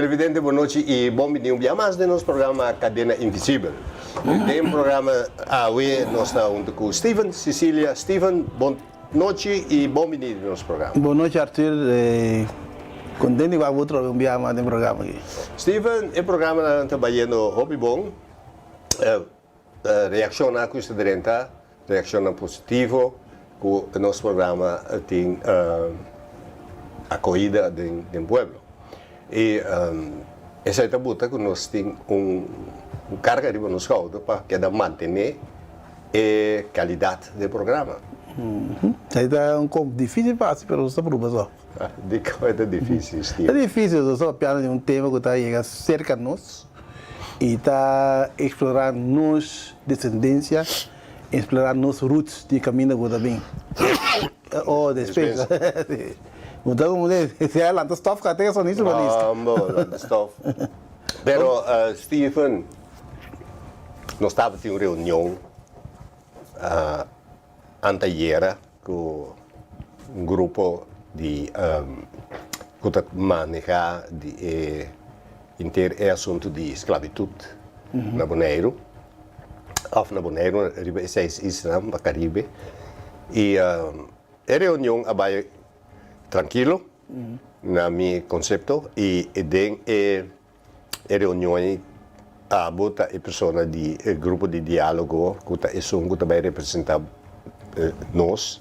Televidente bon nochi y bon bini un bia mas den nos programa Cadena Invisibel. Den programa awe nos ta hunto cu Steven Cecilia. Steven, bon nochi y bon bini den nos programa. Bon nochi Arthur, contento di wak bo otro un bia mas den programa aki. Steven, e programanan ta bayendo hopi bon. Reacciona cu esta drenta, reaccionnan positivo cu nos programa tin acohida den pueblo. Y esey ta buta cu nos tin un carga riba nos schouder pa keda mantene e calidad den programa. Esey ta un cos dificil pa haci pero nos ta pruba so. Dicon e ta dificil, Steve? Ta dificil, nos ta papiando di un tema cu ta yega cerca nos y ta explora nos descendencia, explora nos roots di caminda cu ta bin. Oh, despensa. Bo ta como de, si a lanta stof ca te soni su manista. Mambo, lanta stof. Pero, Steven, nos tabatin un reunion Antayera ku un grupo di ku ta maneha di e henter e asuntu di sklabitut na Boneiru òf na Boneiru riba e seis islanan pa Karibe i e reunion a bai trankilo na mi konsepto i den e E reunion ei abo ta e persona di e grupo di dialogo ku ta esun ku ta bai representá nos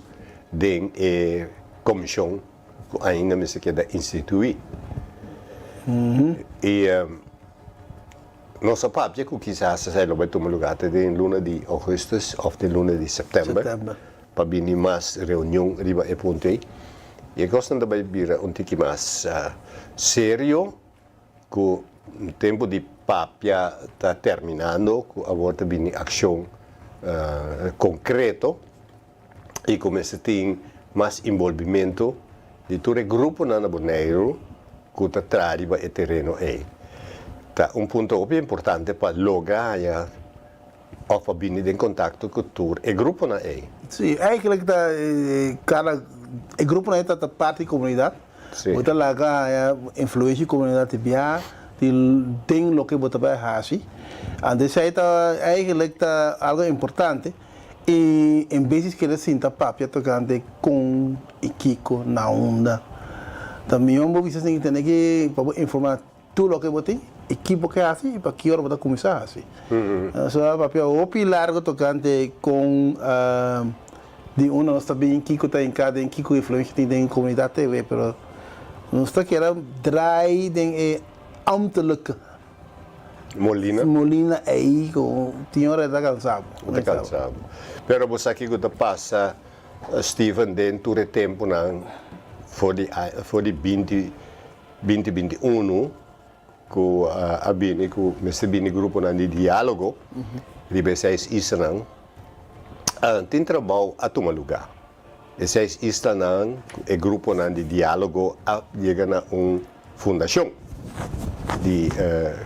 den e komishon ku ainda mester keda instituí. I nos a papia ku kisas esei lo bai tuma lugá te den luna di ougùstus òf den luna di sèptèmber pa bini mas reunion riba e punto ei. I e kosnan ta bai bira un tiki mas serio. Ku tempu di papia ta terminando, ku awor ta bini akshon konkreto i ku mester tin mas inbolbimentu di tur e gruponan na Boneiru ku ta traha riba e tereno ei. Ta un punto hopi importante pa logra haña òf pa bini den kontakto ku tur e gruponan ei. Sí, eigenlijk ta kada e gruponan ei ta parti di komunidat. Bo ta laga haña influencia di komunidat di bia di den loke bo ta bai hasi. Anto esei ta eigenlijk ta algo importante i en bes di keda sinta papia tokante kon i kiko na unda ta mihó bo bisa sin tene ki pa bo informa Tur loke bo tin i ki bo ke hasi i pa ki ora bo ta kuminsá hasi. Nos a papia hopi largu tokante kon di unda nos ta bin, kiko ta hinká den, kiko influensha tin den komunidat TV, pero nos ta keda drai den e ambtelijke Molina. Molina ei ku tin ora e ta kansa bo. E ta kansa bo. Pero bo sa kiko ta pasa, Steven, den tur e tempunan for di for di binti Binti binti unu ku a bini ku mester bini gruponan di diálogo riba e seis islanan tin trabou a tuma lugá. E seis islanan ku e gruponan di diálogo a yega na un fundashon di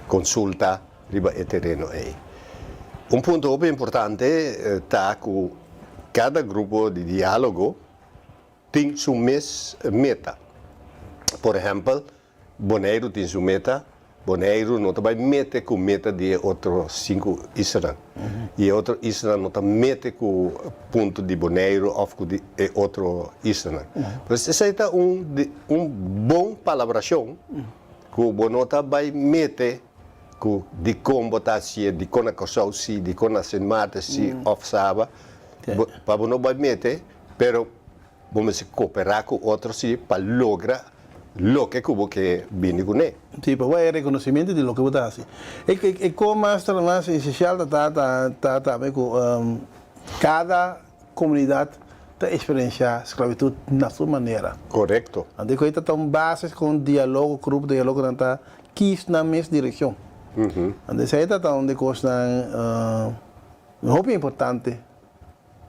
konsulta riba e tereno ei. Un punto hopi importante ta ku kada grupo di diálogo tin su mes meta. Por ehèmpel, Boneiru tin su meta, Boneiru no ta bai mete ku meta di e otro sinku islanan. I e otro islanan no ta mete ku punto di Boneiru òf ku di e otro islanan. Pues esei ta un un bon palabrashon ku bo no ta bai mete ku dikon bo ta hasié, dikon na Kòrsou si, dikon na Sint Maarten si òf Saba. Pa bo no bai mete. Pero bo mester koperá ku otro si pa logra loke ku bo ke bini kuné. Sí, pa bo haya rekonosementu di loke bo ta hasi. E e kos mas mas esensial ta ta ta ta tambe ku kada komunidat ta eksperensiá sklabitut na su manera. Korekto. Anto ku ei ta ta un base kon dialogo, grupo dialogonan ta kis nan mes direkshon. Anto esei ta ta un di kosnan hopi importante.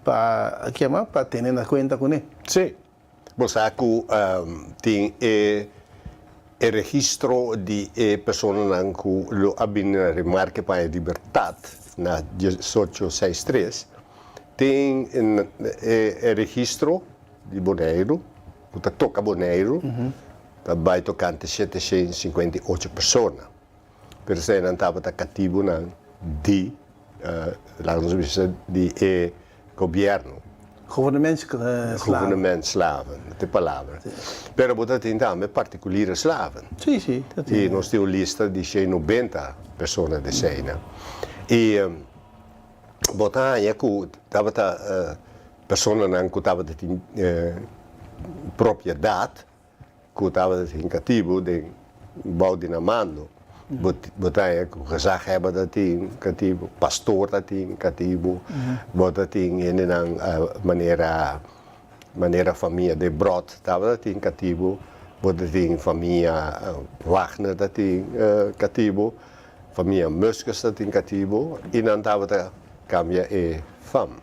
Pa kema pa tene na kuenta kuné. Sí. Bo sa ku tin e e registro di e personanan ku lo a bini na remarke pa e libertat na diesocho seis tres. Tin e e registro di Boneiru ku ta toka Boneiru. Ta bai tokante 758 persona. Pero eseinan tabata katibunan di, laga nos bisa, di e gobièrnu. Gouvernementslaven. Gouvernementslaven, dat e palabra. Pero bo ta tin tambe particuliere slaven. Sí, sí, ta tin. I nos tin un lista di 190 persona di eseinan. I bo ta haña ku tabata personanan ku tabata tin propiedat ku tabata tin katibu den bou di nan mando. Bo ta haña ku gezaghebber ta tin katibu, pastor ta tin katibu, bo ta tin hendenan manera manera famia Debrot tabata tin katibu, bo ta tin famia Wagner ta tin katibu, famia Muskus ta tin katibu i nan tabata kambia e fam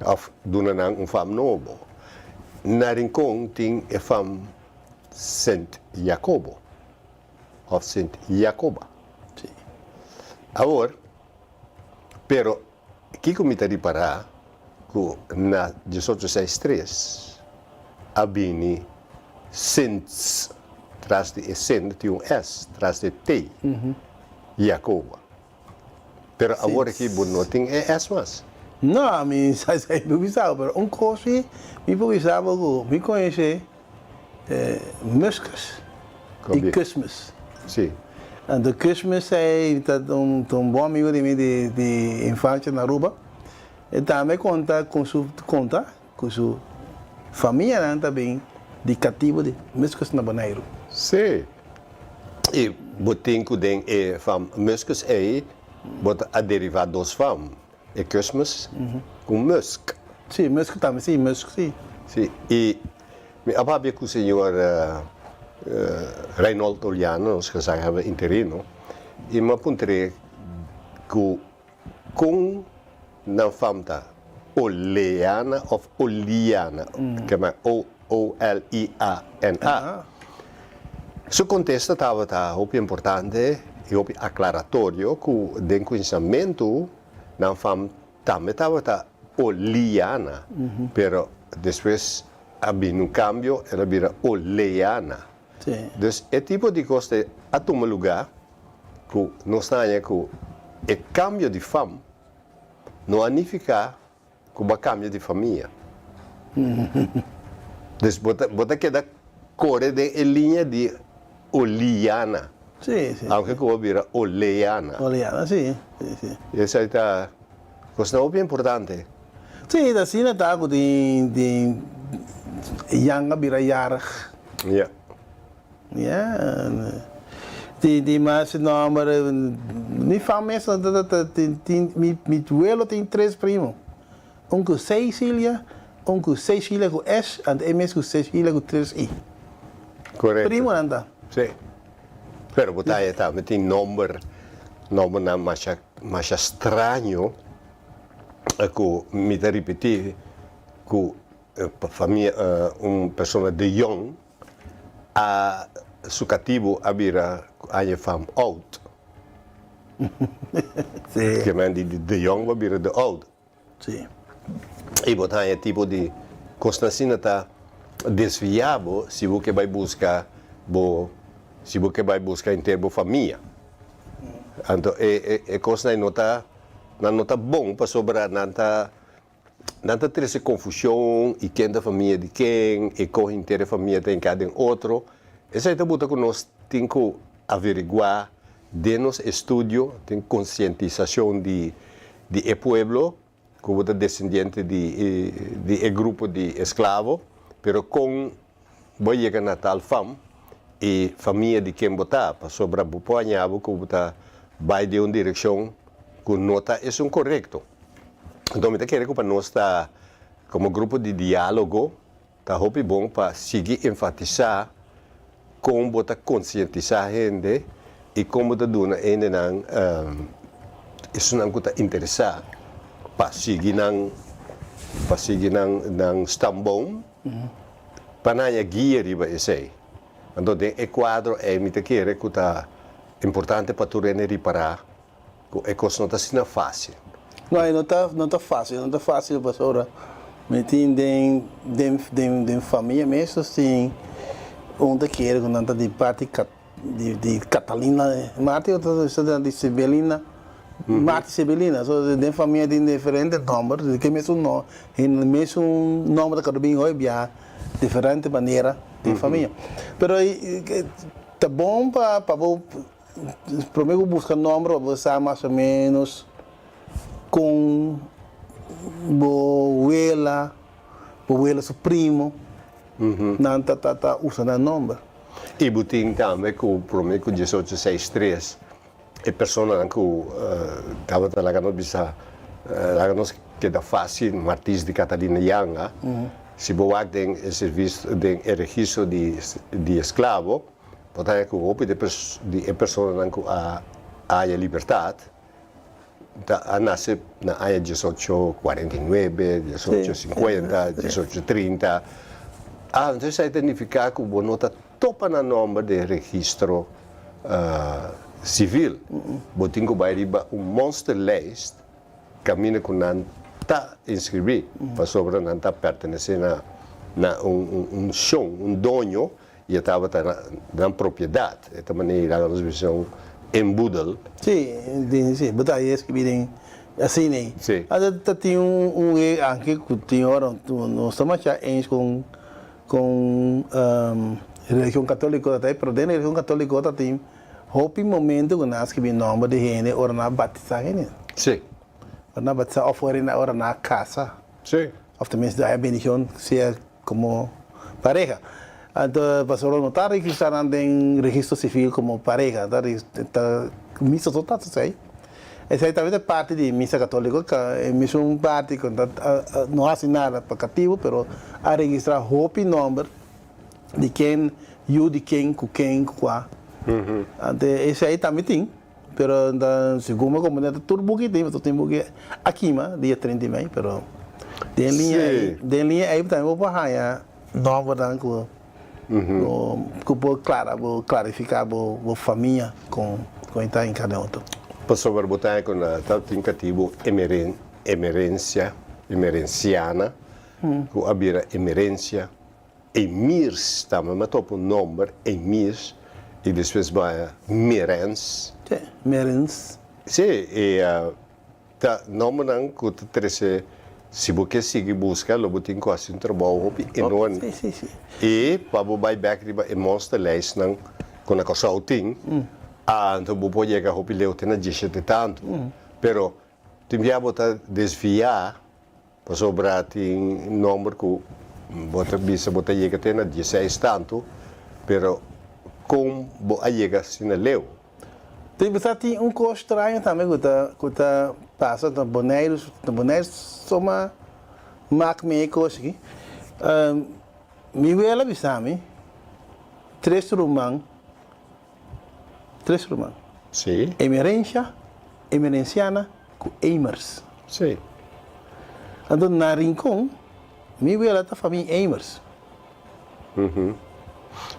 òf duna nan un fam nobo. Na Rincon tin e fam Sint Jacobo of Sint Jacoba. Awor, pero kiko mi ta ripará ku na 1863 a bini Sints tras di e Sint tin un S tras di e T, Jacoba. Pero awor aki bo no tin e S mas. No, mi sa esei por bisa bo, pero un kos si mi por bisa bo ku mi konosé Muskus i Kusmus. Si. Anto Kusmus ei ta un bon amigo di mi di infancia na Aruba. E tambe konta ku su konta ku su famianan ta bin di katibu di Muskus na Boneiru. Sí. I bo tin ku den e fam Muskus ei bo ta a derivá dos fam, e Kusmus ku Musk. Sí, Musk tambe, sí, Musk, sí. Sí, i mi a papia ku señor Reynold Oleana, nos gezaghebber interino, i mi a puntr'é ku Kon nan fam ta? Oleana of Oliana, kema O-O-L-I-A-N-A. Su kontesta tabata hopi importante i hopi aklaratorio ku den kuminsamentu nan fam tambe tabata Oliana, pero despues a bini un kambio, el a bira Oleana. Dus e tipo di kos te a tuma lugá ku nos ta haña ku e kambio di fam no a nifiká ku bo a kambia di famia. Dus bo ta bo ta keda kore den e liña di Oliana, aunke ku bo a bira Oleana. Oleana, si, si, si. Esei ta kosnan hopi importante. Si, ta asina ta ku tin tin Jan a bira yarig. Ja. Ja, tin tin mas nomber, mi fam mes ta ta ta tin tin mi mi welo tin tres primo, un ku Cecilia, un ku Cecilia ku S, anto e mes ku Cecilia ku tres I. Korekto. Primonan ta. Si. Pero bo ta haya tambe tin nomber, nombernan masha masha straño ku mi ta ripití ku famia un persona de Jong a su katibu a bira ku aña fam oud. Sí. Ke men di de Jong bo a bira de oud. Sí. I bo ta haña tipo di kosnan asina ta desviá bo si bo ke bai buska bo si bo ke bai buska henter bo famia. Anto e e kosnan ei no ta nan no ta bon pasobra nan ta Nan ta trese konfushon i ken ta famia di ken, e kon henter e famia ta hinká den otro. Esei ta buta ku nos tin ku averiguá den nos estudio, den konsientisashon di di e pueblo ku bo ta desendiente di di e grupo di esklavo, pero kon bo a yega na tal fam i famia di ken bo ta, pasobra bo por haña bo ku bo ta bai den un direkshon ku no ta esun korekto. Anto mi ta kere ku pa nos ta komo grupo di diálogo ta hopi bon pa sigui enfatisá kon bo ta konsientisá hende i kon bo ta duna hendenan esunnan ku ta interesá pa sigui nan pa sigui nan nan stamboom pa nan haña guia riba esei. Anto den e kuadro ei mi ta kere ku ta importante pa tur hende ripará Ku e kos no ta asina fásil. No, e no ta, no ta fásil, no ta fásil pasobra mi tin den, den, den, den famia mes nos tin Un ta kere ku nan ta di parti di Catalina Marti, otro ta di Sebelina Marti Sebelina. So den famia tin diferente nòmber, ke mesun mesun nòmber ta keda bin hopi biaha diferente manera den famia. Pero ta bon pa bo prome ku buska nòmber pa bo sa mas o ménos kon bo wela, bo wela su primo nan ta ta usa nan nòmber. I bo tin tambe ku prome ku diesocho seis tres e personanan ku tabata laga nos bisa laga nos keda fásil Martins di Catalina Yanga, si bo wak den e servis den e registro di di esklabo bo ta haña ku hopi di di e personanan ku a haña libertat ta a nase na aña diesocho kuarenta i nuebe, diesocho sinkuenta, diesocho trinta. Ah, entonces esei ta nifiká ku bo no ta topa nan nòmber den registro sivil. Bo tin ku bai riba un monsterlijst kaminda ku nan ta inskribí, pasobra nan ta pertenesé na na un un shon, un doño, i e tabata nan propiedat. E ta manera nos bisa un inboedel. Sí, den sí, bo ta haña eskribí den asina ei. Sí. Anto ta tin un un e anke ku tin ora nos ta masha eens kon kon religion katoliko ta ta, pero den religion katoliko ta tin hopi momento ku nan a skribí nòmber di hende ora nan a batisá hende. Sí. Ora nan a batisá òf ora nan a kasa. Sí. Òf tenminste haña bendishon sea Como pareha. Anto pasobra no ta registra nan den registro civil como pareha, ta ta misa so ta esei. Esei tambe ta parti di misa catolico, e mesun parti cu ta no haci nada pa catibo pero a registra hopi nomber di ken yu di ken cu ken cu cua. Anto esei tambe tin. Pero ta segun mi comprende ta tur buki tin, pasobra tin buki a kima dia 30 di mei, pero den liña ei, den liña ei tambe bo por haña nòmbernan ku ku por klara bo klarifiká bo bo famia kon kon e ta hinká den otro. Pasobra bo ta haña ku na ta tin katibu emeren emerensia emerensiana ku a bira emerensia. Emirs tambe mi a topa un nomber Emirs y despues bai Mirens. Sí, Mirens. Sí, e ta nombernan cu ta trece, si bo ke sigui busca lo bo tin cu haci un trabou hopi enorme. Sí, sí, sí. Y pa bo bai bek riba e monsterlijstnan cu na Corsou tin, anto bo por yega hopi leu te na diesshete tanto. Pero tin bia bo ta desvia. Pasobra tin nomber ku bo ta bisa bo ta yega te na dieseis tantu, pero kon bo a yega asina leu? Tin bisa tin un kos straño tambe ku ta ku ta pasa na Boneiru, na Boneiru so ma mak mi e kos aki. Mi wela bisa mi tres ruman, tres ruman. Sí. Emerensha, Emerenciana ku Emers. Sí. Anto na Rincon, mi wela ta famia Emers.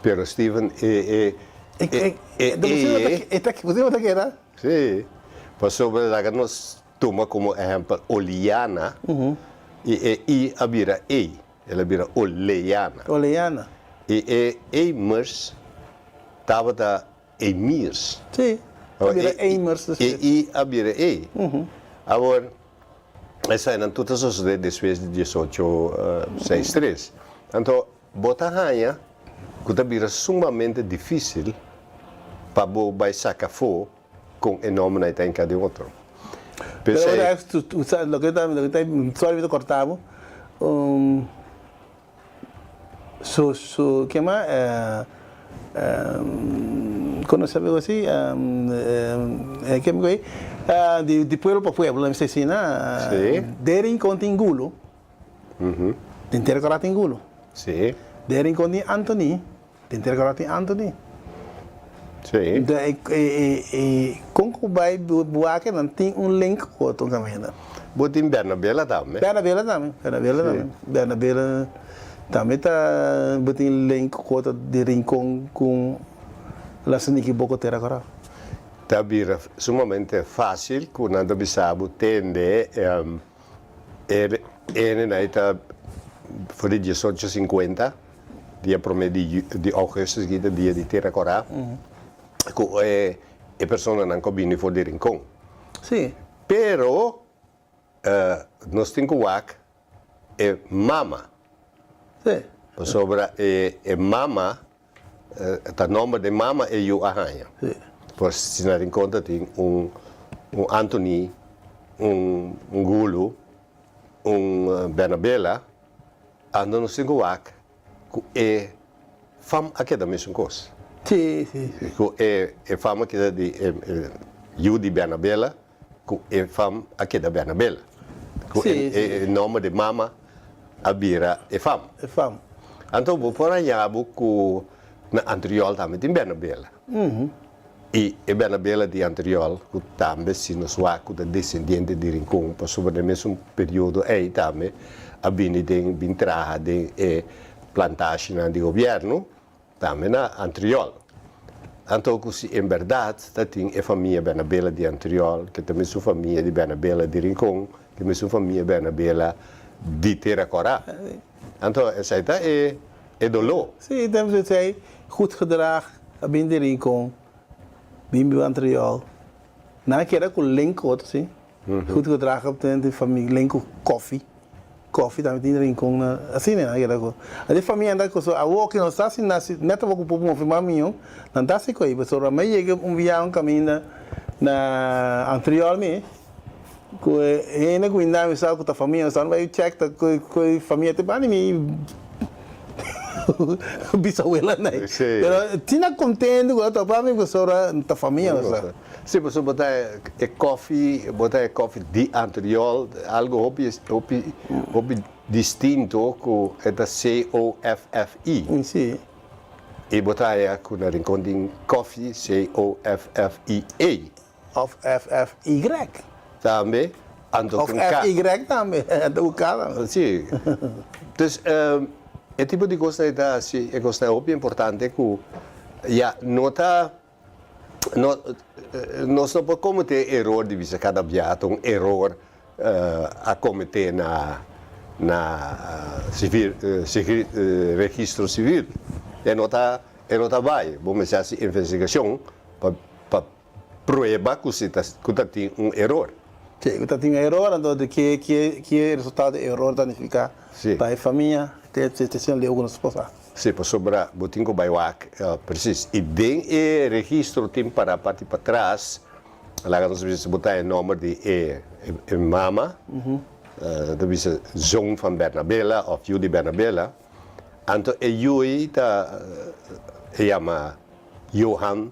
Pero Steven, e e e e e. E ta bo ta keda? Sí. Pasobra laga nos tuma komo ehèmpel Oliana i e i a bira ei. El a bira Oleana. Oleana. I e Emers tabata Emirs. Sí, a bira Emers despues. E i a bira e. Awor, esainan tur ta sosodé despues di diesocho seis tres. Anto, bo ta haña ku ta bira sumamente difísil pa bo bai saka afó kon e nòmbernan ei ta hinká den otro. Pero ora loke ta, loke ta, sorry mi ta kortá bo. Su su kema kono sabe algo asi kema ku ei di pueblo pa pueblo mi ta asina de Rincon tin Gulo den Tera Kora tin Gulo de Rincon tin Anthony Den Tera Kora tin Anthony. Kon ku bai buake nan tin un link ku otro kaminda. Bo tin Bernabela tambe. Bernabela tambe, Bernabela tambe. Bernabela tambe ta bo tin link ku otro di Rincon ku La Sinichi Boko Tera Kora. Ta bira sumamente facil ku nan ta bisa bo tende e hendenan ta for di diesocho sinkuenta. Dia promé di di ougùstùs aki ta dia di Tera Kòrá ku e e personanan ku a bini for di Rincon. Sí. Pero nos tin ku wak e mama. Sí. Pasobra e e mama ta nòmber di mama e yu a haña. Sí. Pues si na Rincon ta tin un un Anthony, un un Gulu, un Bernabela. Ando nos tin ku wak ku e fam a keda mesun kos. Sí, sí, sí. Ku e e fam a keda di e yu di Bernabela, ku e fam a keda Bernabela. Ku Sí, sí. e e nomber di mama a bira e fam. E fam. Anto bo por haña bo ku na Antriol tambe tin Bernabela. I e Bernabela di anterior ku tambe si nos wak ku ta desendiente di Rincon pasobra den mesun periodo ei tambe a bini den bin traha den e plantashinan di gobierno tambe na Antriol. Anto ku si en bèrdat ta tin e famia Bernabela di Antriol ke ta mesun famia di Bernabela di Rincon ke mesun famia Bernabela di Tera Kòrá. Anto esei ta e e doló. Sí, tem esei goed gedrag a bin di Rincon, bin biba Antriol. Nan a keda ku link otro, sí. Goed gedrag a ten di famia, link ku koffie. Koffie tambe tin Rincon na, asina nan a keda ku. A di famia nan ta ku so awor ku nos ta asina si net awor ku por move mas mihó, nan ta hasi ku ei. Pasobra mi a yega un biaha un kaminda na Antriol mi. Ku e hende ku inda mi sa ku ta famia mi sa no bai check ta ku e famia te banda mi bisawela nai pero tina contento ku a topa mi pasobra ta famia mi sa. Si pasobra bo ta e koffie bo ta e koffie di anterior algo hopi hopi hopi distinto ku e ta C-O-F-F-I. Si. I bo ta haya ku na Rincon tin koffie C-O-F-F-I-E. Of FFY. Tambe, anto Of con K. FY tambe, anto cu K tambe. Si. Dus, e tipo di cosnan ei ta haci e cosnan hopi importante cu ya no ta, no, nos no por comete eror di bisa cada bia ta un eror a comete na, na civil, registro civil. E no ta, e no ta bay. Bo mester haci investigacion pa, pa prueba ku si ta ku ta tin un eror. Sí, ku ta tin un eror, anto di ke ke ke resultado di eror ta nifiká Sí. pa e famia, te te te asina leu ku nos por sa. Sí, pasobra bo tin ku bai wak presis. I den e registro tin para parti patras, laga nos bisa si bo ta e nòmber di e e mama, ta bisa zoon van Bernabela òf yu di Bernabela, anto e yui ta e yama Johan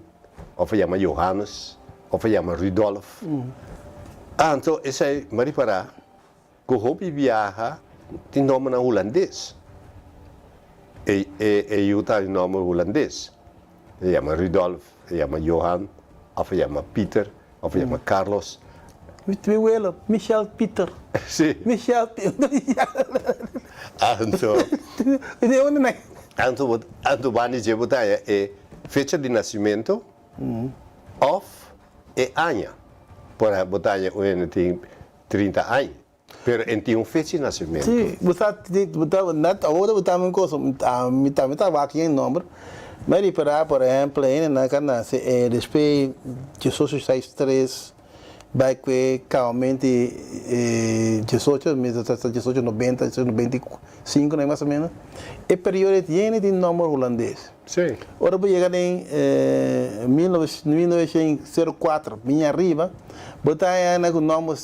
of a yama Johannes, of a yama Rudolf. Anto esei mi a ripará ku hopi biaha tin nòmbernan hulandes. E e e yu ta un nòmber hulandes. E yama Rudolf, e yama Johan, of a yama Pieter, of a yama Carlos. Mi mi welo, Michel Pieter. Sí. Michel Pieter. Anto. Di unda nan. Anto bo anto banda dje bo ta haña e fecha di nacimento of e aña. Por ehempel bo ta haña un hende tin 30 aña pero en tin un fecha di nacimento. Sí, bo sa bo ta net awor bo ta mi cosa mi tambe ta wak yen nomber mi a ripara por ehempel e hendenan ku a nase despues diesocho seis tres Bai ku e kawamenti e diesocho, mi ta ta diesocho nobenta, diesocho nobenta i sinku nan mas o menos, e periodo ei yena di nòmber hulandes. Sí. Ora bo yega den mil nove mil noveshent sero kuater bin ariba, bo ta haña nan ku nòmber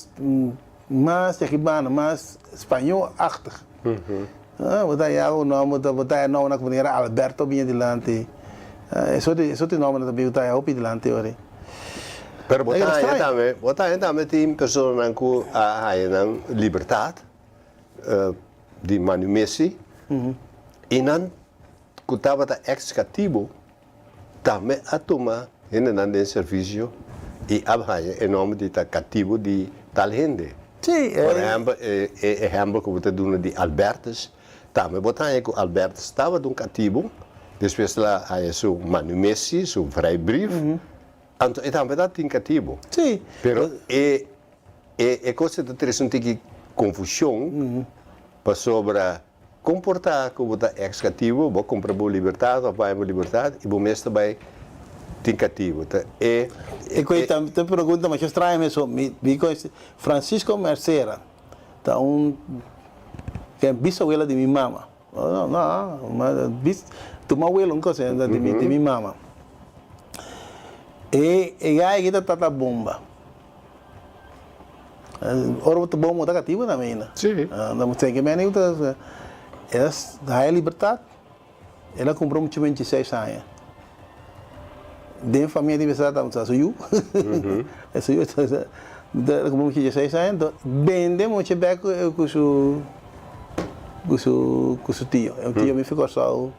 mas yahibano, mas spañó-achtig. Bo ta haña ku nòmber, bo ta haña nòmbernan ku manera Alberto bin adilanti. E sorti e sorti nòmbernan ta bin bo ta haña hopi dilanti ora ei. Pero bo ta haña tambe, bo ta haña tambe tin personanan ku a haña nan libertat di manumesi i nan ku tabata eks katibu tambe a tuma hendenan den servisio i a haña e nòmber di ta katibu di tal hende. Sí, Por ehèmpel, e ehèmpel ku bo ta duna di Albertus, tambe bo ta haña ku Albertus tabata un katibu, despues el a haña su manumesi, su vrijbrief, anto e tambe tabatin katibu. Sí. Pero e e kos ta trese un tiki konfushon pasobra. Kon por ta ku bo ta eks katibu, bo kumpra bo libertat òf bai bo libertat i bo mes ta bai tin katibu? Ta e. E ku ta un pregunta masha straño mes so. Mi mi konosi Francisco Mercera ta un ke bisawela di mi mama. No no bis tuma awelo un cosa di mi di mi mama. E e gay aki ta tata bomba. Ora bo ta bon bo ta katibu tambe ainda. Sí. Bo ten ke mene ku ta el a haya libertat, el a kumpra mucha 26 aña. Den famia tin bisa ta su yu, su yu el a kumpra mucha 16 aña, enton bende mucha bek ku su ku su ku su tio. E tio mi fi Kòrsou.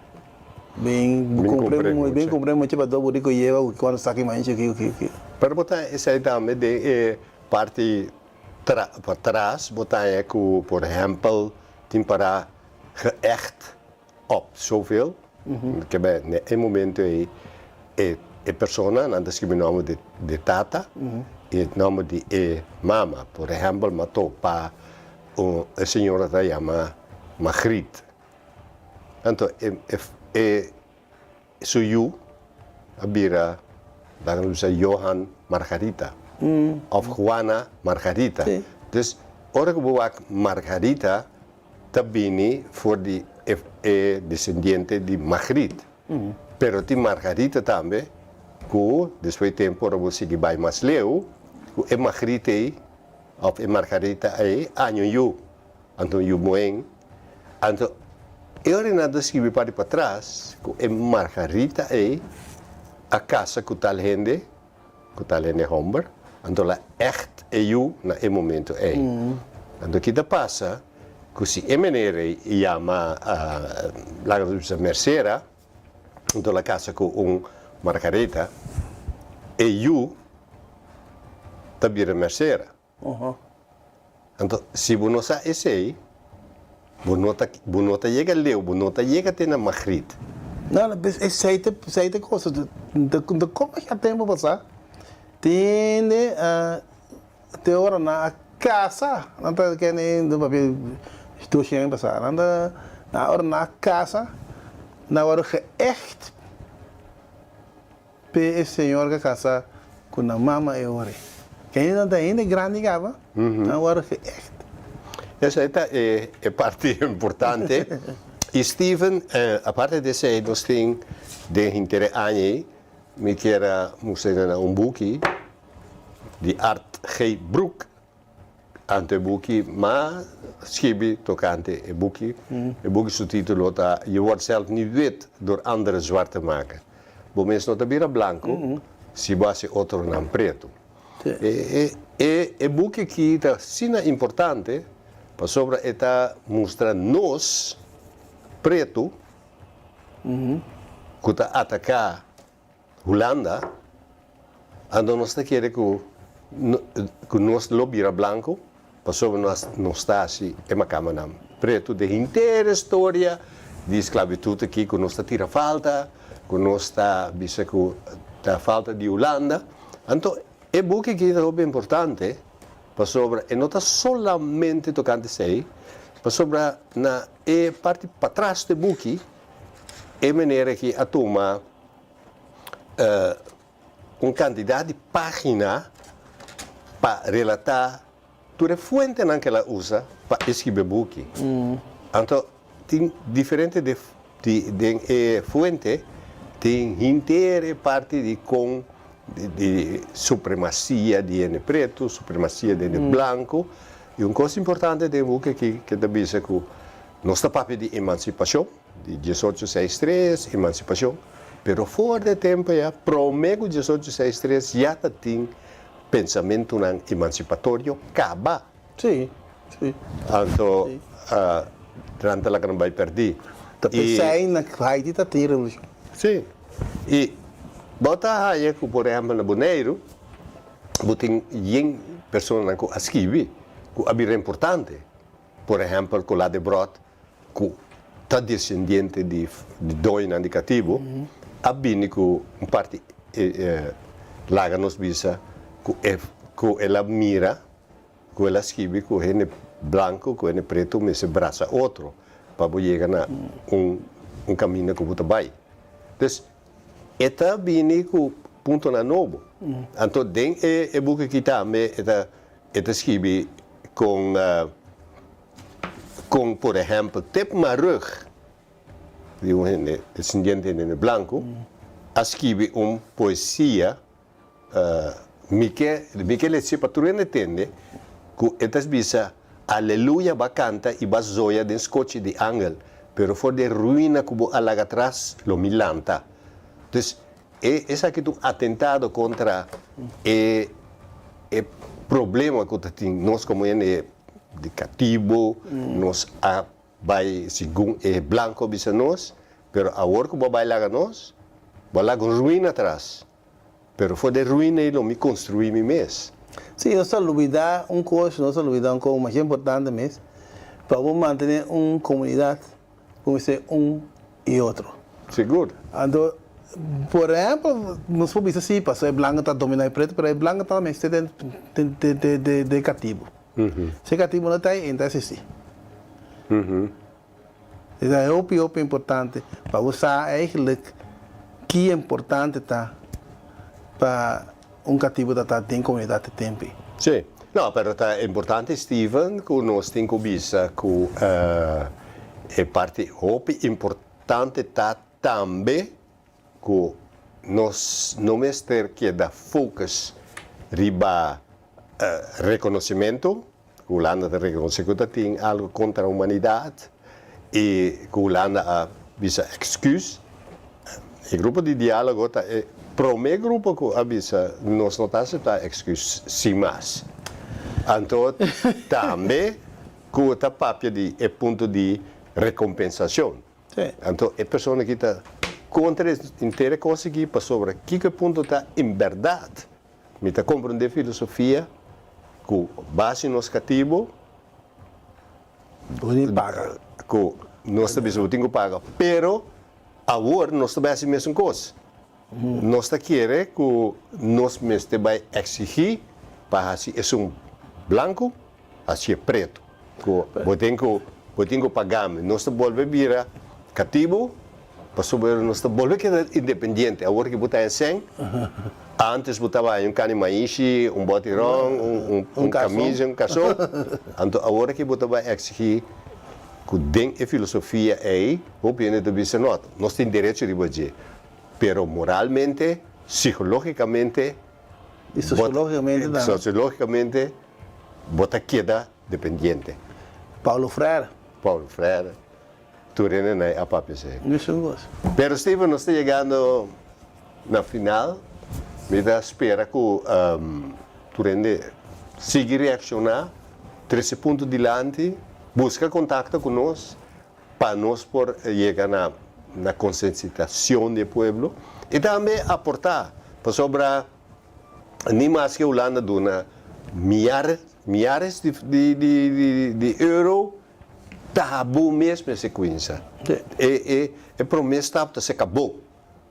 Bin compré mucho, bin compré mucho pa do burico lleva cu cuando saki manchi ki ki ki. Pero bo ta esey tambe den e parti tra patras bo ta haña cu por ehempel tin para geëcht op zoveel ke be na e momento ey e e persona nan ta scribi nomber di di tata y nomber di e mama por ehempel mi a topa un e señora ta yama Magriet. Anto e su yu a bira, laga nos bisa Johan Margarita of Juana Margarita. Dus ora ku bo wak Margarita ta bini for di e desendiente di Magriet. Pero tin Margarita tambe ku despues di tempu ora bo sigui bai mas leu ku e Magriet ei of e Margarita ei aña un yu. Anto yu moen. Anto e ora nan ta skibi parti patras ku e Margarita ei a kasa ku tal hende, ku tal hende homber, anto la ègt e yu na e momento ei. Anto ki ta pasa ku si e meneer ei yama laga nos bisa Mercera, anto la kasa ku un Margarita, e yu ta bira Mercera. Anto, si bo no sa esei, bo no ta, bo no ta yega leu, bo no ta yega te na Magriet. No, no, pues esei ta, esei ta cosa, ta, ta como ya tempo pasá, tende a, te ora nan a casa, nan ta kende nan papia dos aña pasá, nan ta, na ora nan a casa, nan a wòrdu geëcht. P'e e señor ka kasa ku nan mama e ora ei. Kende nan ta hende grandi kaba, nan wòrdu geëcht. Esei ta e e parti importante. I Steven, aparte di esei nos tin den henter e aña ei, mi kier a mustra nan un buki di Art G. Broek. Anto e buki m'a skibi tokante e buki. E buki su titulo ta Je wordt zelf niet wit door anderen zwart te maken. Bo mes no ta bira blanku si bo hasi otronan pretu. E e buki aki ta asina importante pasobra e ta mustra nos pretu ku ta ataká Hulanda, anto nos ta kere ku ku nos lo bira blanku pasobra nos nos ta hasi e makamanan pretu den henter e storia di sklabitut aki ku nos ta tira falta, ku nos ta bisa ku ta falta di Hulanda. Anto e buki aki ta hopi importante pasobra e no ta solamente tokante esei, pasobra na e parti patras di e buki e meneer aki a tuma un kantidat di página pa relatá tur e fuentenan ku el a usa pa e skibi e buki. Anto tin diferente di den e fuente tin henter e parti di kon di supremasia di hende pretu, supremasia di hende blanku. I un kos importante den e buki aki ke ta bisa ku nos ta papia di emansipashon. Di diesocho seis tres, emansipashon, pero for di e tempu ya, promé ku diesocho seis tres ya ta tin pensamentunan emansipatorio kaba. Sí, sí. Anto nan ta laga nan bai pèrdí. Ta p'esei na Haiti ta tin revolushon. Sí. I bo ta haña ku por ehèmpel na Boneiru bo tin yen personanan ku a skibi, ku a bira importante. Por ehèmpel Colá Debrot ku ta desendiente di doñonan di katibu, a bini ku un parti laga nos bisa ku e ku el a mira, ku el a skibi ku hende blanku ku hende pretu mester brasa otro. pa bo yega na un un kaminda ku bo ta bai. Dus e ta bini ku puntonan nobo. Anto den e e buki aki tambe e ta e ta skibi kon kon por ehèmpel Tip Marugg di un hende desendiente di hende blanku a skibi un poesia. Mi ke mi ke lesi pa tur hende tende ku e ta bisa, Aleluya ba kanta i ba zoya den skochi di angel, pero for di e ruina ku bo a laga atras lo mi lanta. Dus e esaki ta un atentado kontra e e problema ku ta tin nos komo hende di katibu, nos a bai segun e blanko a bisa nos, pero awor ku bo a bai laga nos, bo a laga un ruina atras. Pero for di e ruina ei lo mi construi mi mes. Sí, nos ta lubida un cos, nos ta lubida un cos masha importante mes, pa bo mantene un comunidad bo mester un y otro. Sigur. Anto, por ehempel, nos por bisa si, pasobra e blanco ta domina e preto, pero e blanco ta mester den den e catibo. Si e catibo no ta ei, e no ta existi. E ta hopi hopi importante pa bo sa eigenlijk ki importante ta pa un katibu ta ta den komunidat e tempu ei. Sí. No, pero ta importante Steven ku nos tin ku bisa ku e parti hopi importante ta tambe ku nos no mester keda focus riba reconocimento, ku Hulanda ta reconoce ku ta tin algo contra humanidad y ku Hulanda a bisa excuse. E grupo di dialogo ta e prome grupo ku a bisa nos no ta acepta excuse sin mas. Anto tambe ku ta papia di e punto di recompensacion. Anto e persona ki ta kontra e inter e kos aki pasobra kiko e punto ta en bèrdat mi ta komprondé filosofia ku base nos katibu Bo tin paga. Ku nos ta bisa bo tin ku paga pero awor nos ta bai hasi mesun kos. Nos ta kere ku nos mester bai eksigí pa hasi esun blanku, hasié pretu. Ku bo tin ku bo tin ku paga mi. Nos ta bolbe bira katibu pasobra nos ta bolbe keda independiente. Awor ki bo ta en sèn, ántes bo tabata haña un kani maishi, un bòti ròn, un un kamisa, un karson. Anto awor aki bo ta bai eksigí ku den e filosofia ei hopi hende ta bisa no, nos tin derecho riba dje. Pero moralmente, psicologicamente, Y sociologicamente tambe. Sociologicamente bo ta keda dependiente. Paulo Freire. Paulo Freire. Tur hende na a papia esei. Mesun cos. Pero Steven nos ta yegando na final. Mi ta spera cu tur hende sigui reacciona, trece punto dilanti, busca contacto cu nos. pa nos por yega na na konsensitacion di e pueblo y tambe aporta pasobra ni maske Hulanda duna miyares miyares di di di di euro ta bo mes mester cuinsa e e e prome stap ta seca bo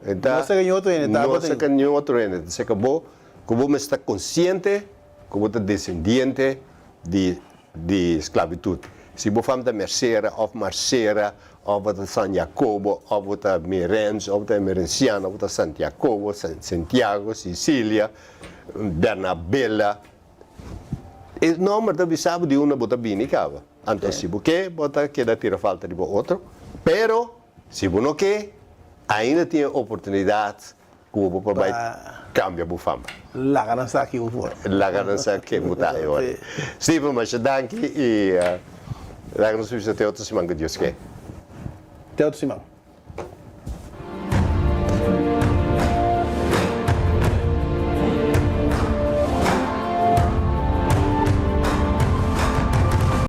No seka ni otro hende ta no seka ni otro hende ta seka bo ku bo mester ta konsiente ku bo ta desendiente di di sklabitut. Si bo fam ta Mercera òf Marcera òf bo ta San Jacobo òf bo ta Merens òf bo ta Emerenciano òf bo ta Santiacobo, Sentiago, Sicilia, Bernabela, e nòmber ta bisa bo di unda bo ta bini kaba. Anto si bo ke bo ta keda tira falta riba otro, pero Si bo no ke, ainda tin e oportunidat ku bo por bai kambia bo fama. Laga nan sa ken bo por. Laga nan sa ken bo ta e ora. Steven, masha danki i laga nos bisa te otro siman ku Dios ke. Te otro siman.